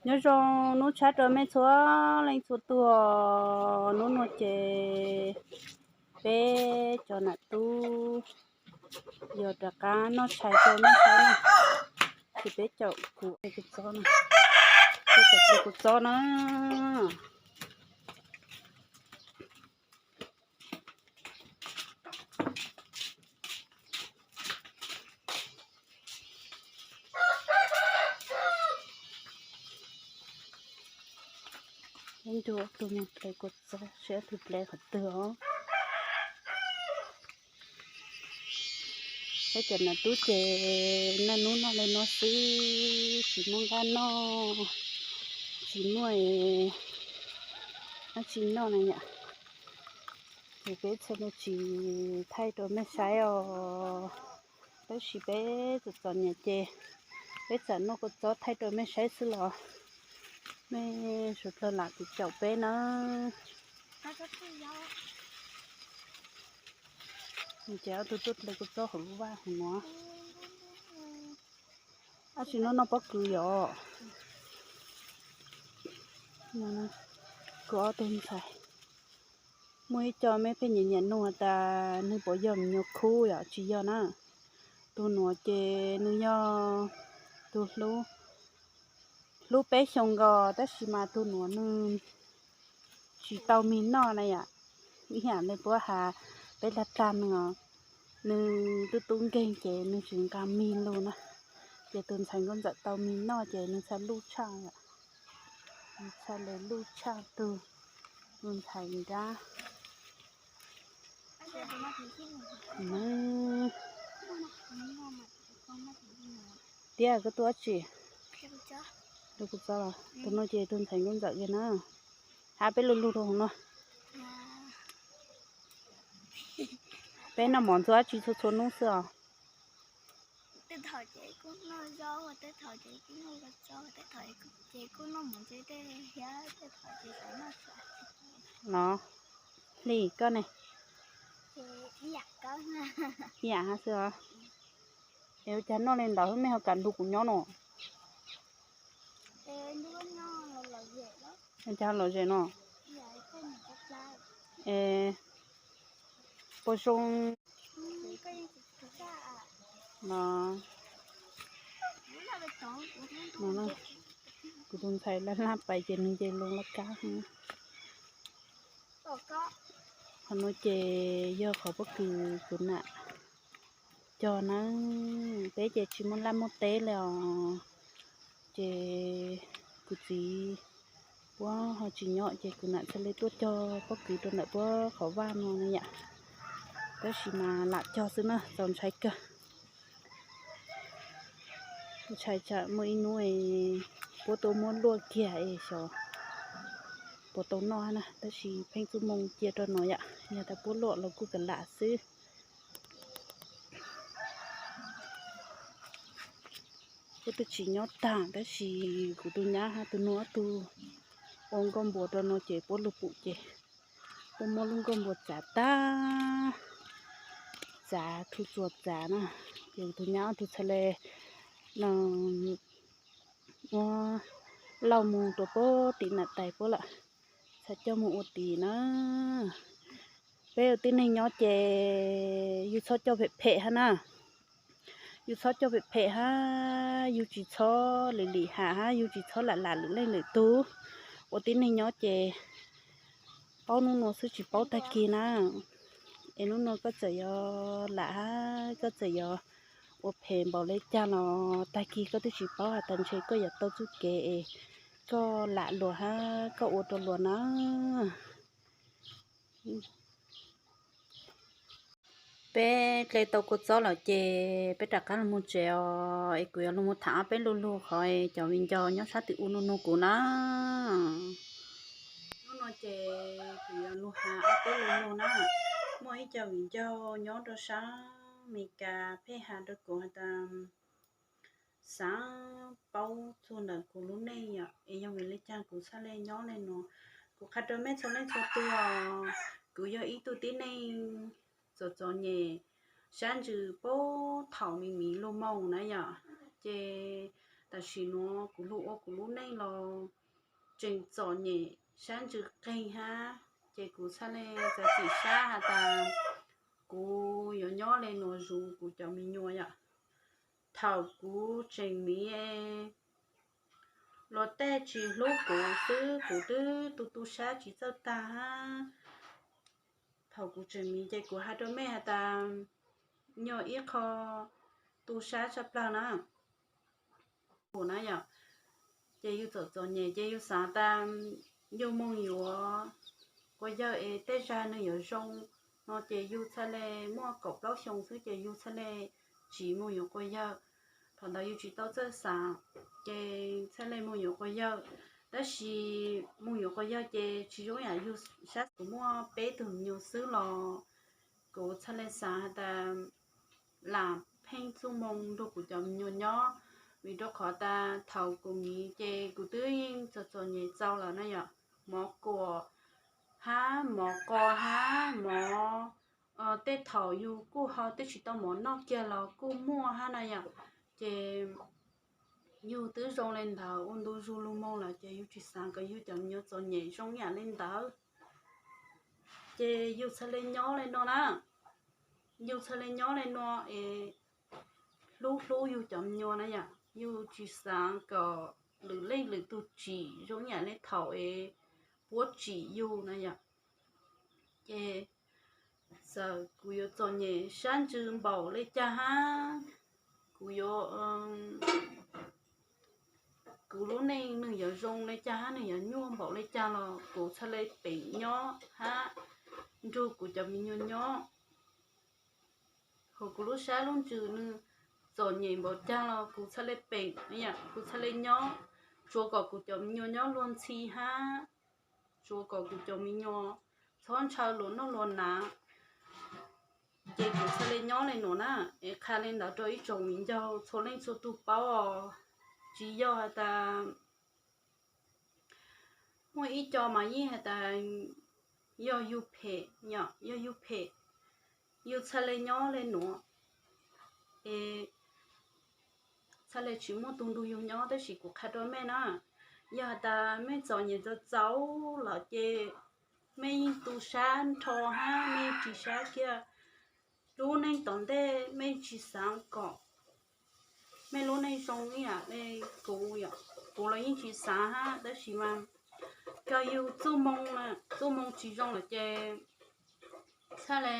Nyob zoo hnub tshaib rau mej txhua leej txhua tug. Hnub nuav ces peb cov nam tub yog rov qab noj tshais rau mej saib na. Ces peb caum kuv, kuv txob na. Ib tug mus hle kua txob seb ob tug hle qhov twg os. Peb cov nam tub ces naj nub noj le nuav xwb, tsis muaj nqaj noj, tsis muaj dab tsi noj na yom. Ces peb txhaj le tsis thaij rau mej saib os. Tab sis peb txom txom nyem ces peb txawm noj kua txob thaij rau mej saib xwb los mej suav dlawg lam kuv caum peb na. Ces ob tug tuaj hle kua txob hauv lub vaj hauv nuav. Ab tsi noj noj pob kws yom. Kuv ob tug ntxhais, muaj ib co mej pheej nyiam nyiam nug has tas nwg puas yog me nyuam khub yom, tsis yog na. Tug nuav ces nwg yog tug hlub, hlub peb xyoo nkaus tab sis mas tug nuav nwg tsis tau mis noj na yom. Ib yam le puab has peb lag tag nwg os, nwg tub tub nkeeg ces nwg tsis nqa mis lug na. Ces tug ntxhais nkauj ntxawm tau mis noj ces nwg txhaj luj tshaj, nwg txhaj le luj tshaj tug, tug ntxhais nrab. Tiab koj tuaj dab tsi? Tuaj kua txob los? Tug nuav ces tug ntxhais nkauj ntxawm kiag na. Hab peb lu lug rau hauv no. Peb noj mov ntxuav dab tsi txhua txhua nub xwb os? Los, Hli koj ne? Ib yam hab xwb os. Es ua cas noj le ntawd mej ho kam nrug kuv nyob no? Ua cas lom zem no? Es puas zoo? Kuv tus ntxhais laj laj pais ces nws nce loo laj kab. Qhov nuav ces yog qhov pob kws kuv nam cog na. Peb ces tsis muaj laj muaj teb le os. Ces kuv txiv puab ho tsis nyob ces kuv nam txhaj le tuaj cog pob kws rau ntawm puab qhov vaj no na yom. Tab sis mas lam cog xwb na, txaus ntshai kawg. Ntshai tsam muaj ib hnub puab tuaj muab luaj kiag es xyov puas tau noj na, tab sis pheej txuj moo cia rau no yom, yog tas puab luaj los kuj kam lam xwb. Puab twb tsis nyob tag tab sis kuv tus nyab hab tus nus ob tug ua nkauj npua rau no ces puab lug pum ces puab muab lub nkauj npua txav tag, txav thu txuas txav na, ces kuv tus nyab ob tug txhaj le ua lauj mus rau puag tim nam tais puab lawm, txhaj coj mus ua tim na. Peb ua tib neeg nyob ces yug txhob coj phem phem hab na. Yug txhob coj phem phem hab, yug tsis txhob lim lim ham hab, yug tsis txhob lam lam lwm leej lwm tug. Ua tib neeg nyob ces paub nub nua xwb tsis paub tag kis na. Es nub nua koj txawm yog lam hab koj txawm yog ua phem npaum le caag los tag kis koj twb tsis paub has tas ntshe koj yuav tau txuj kev es koj lam luag hab koj ua rau luag na. Peb dle tau kua txob lawm ces peb rov qab lug moog tsev os. Es kuv yuav lug moog tham ob peb lu lug qhov cov viv ncaus nyob sab tim u nug nug kuv na. Nub nua ces kuv yuav lug has ob peb lu lug na. Muaj ib co viv ncaus nyob rau sab Amelikas pheej has rau kuv has tas xaav paub txug ntawm kuv lub neej yom, es yog vim le caag kuv txhaj le nyob le nuav. Kuv qha rau mej txhua leej txhua tug, kuv yog ib tug tib neeg txom txom nyem, sab ntsws puag thaum me miv lug moog na yom. Ces Tam sim nuav kuv lug ua kuv lub neej los tseem txom nyem sab ntsws qeeg hab, ces kuv txhaj le txav txim sab has tas kuv yuav nyob le nuav zuv kuv cov me nyuam yom. Thaum kuv tseem miv luag tej tsis hlub kuv xwb kuv twb tu tu sab tsis txawj tag hab. Thaum kuv tseem miv ces kuv has rua mej has tas nyuaj ib qho tu sab tshaj plawg na. Kuv na yom, ces yug txom txom nyem ces yug xaav tas yug moog yuav quas yawg es tej zag nwg yuav zoo no ces yug txhaj le muaj kaum plaub xyoo xwb ces yug txhaj le tsiv moog yuav quas yawg. Thaum ntawd yug tsis tau txawj xaav, ces txhaj le moog yuav quas yawg. Tab sis moog yuav quas yawg ces tsis zoo yam yug sab. Kuv muaj peb tug me nyuam xwb los kuv txhaj le xaav has tas lam pheej txuj moo nrug kuv cov me nyuam nyob, vim rau qhov tas thaum kuv miv ces kuv twb yeej txom txom nyem txaus lawm na yom. Mov kuam hab mov qos hab mov, tej thaum yug kuj ho twb tsis tau mov noj kiag los kuj muaj hab na yom. Ces yug twb zoo le ntawd ua ntu zug lug moog lawm ces yug tsis xaav kom yug cov me nyuam txom nyem zoo yam le ntawd. Ces yug txhaj le nyob le nuav na, yug txhaj le nyob le nuav es hlub hlub yug cov me nyuam na yom. Yug tsis xaav kom lwm leej lwm tug tsim zoo yam le thaum es puab tsim yug na yom. Ces txawm kuv yuav txom nyem sab ntsws npaum le caag hab, kuv yuav, kuv lub neej nwg yuav zoo le caag hab nwg yuav nyuaj npaum le caag los kuv txhaj le peem nyob hab nrug kuv cov me nyuam nyob. Hos kuv lub sab lub ntsws nwg txom nyem npaum caag los kuv txhaj le peem, kuv txhaj le nyob, tsuav kom kuv cov me nyuam nyob luag ntxhi hab, tsuav kom kuv cov me nyuam txhob ntshaw luas noj luas hnav. Ces kuv txhaj le nyob le nuav na, es qha le ntawd rau ib tsoom viv ncaus txhua leej txhua tug paub os. Tsis yog has tas muaj ib co mas yeej has tas yog yug phem, yog yug phem, yug txhaj le nyob le nuav es txhaj le tsis muaj tug nrug yug nyob. Tab sis kuv qha rua mej na, yog has tas mej txom nyem txaus txaus lawm ces mej yeej tu sab nrho hab mej tsis sab kiag, lub neej tom ntej mej tsis xaav kom mej lub neej zoo ib yam le kuv, kuv los yeej tsis xaav hab, tab sis mas kawg yug txuj moo, txuj moo tsis zoo lawm ces txhaj le